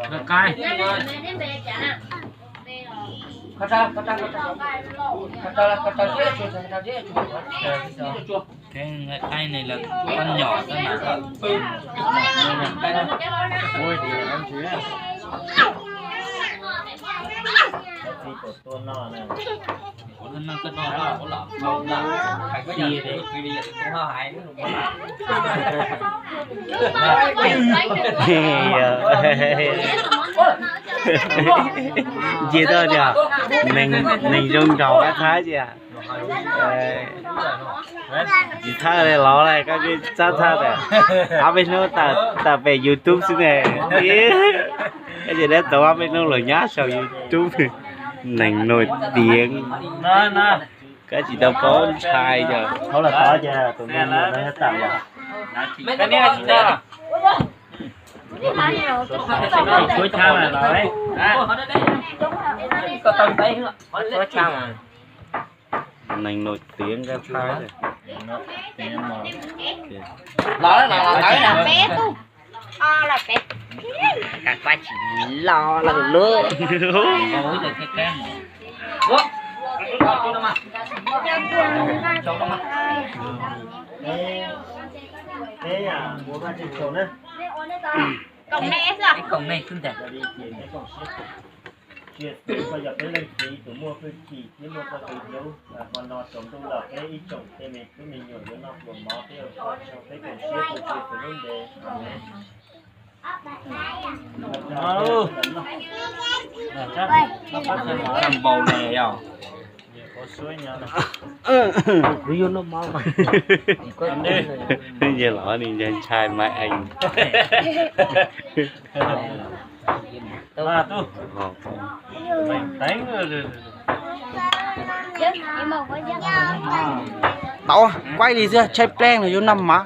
Nqaij qaib. Nqaij qaib no lawm, qab nyom xwb mas. Nce tau tias neeg zoo nraug qab thab tias. Tsis thab li los li, koj tsis txhob thab tias ob peb hnub tawm pem YouTube xwb ne. Koj tsis dab tau ob peb hnub los nyob saum YouTube. Neeg nổi tiếng. Koj tsis tau paub ntshai yog. Neeg nổi tiếng koj thab. Los, los, los, los. Peb tug. Los peb. Koj tsis los lawm lauj. Koom nej xwb. Koom nej xwb ntag. Tsis hais koj yog peb leej txiv tus muaj hwj chim thiab muaj txoj kev hlub, hmo no tsaus ntuj lawm peb ib tsoom tej me tub me nyuam yuav noj pluas mov, peb ua koj tsaug, peb koom siab tu siab tu lub npe. Amen. Npau ne yog. Kuv yuav noj mov mas. Nce los ni nce ntshai mas ees. Tau, kuaj li xwb, tshaib pleb los yuav noj mov.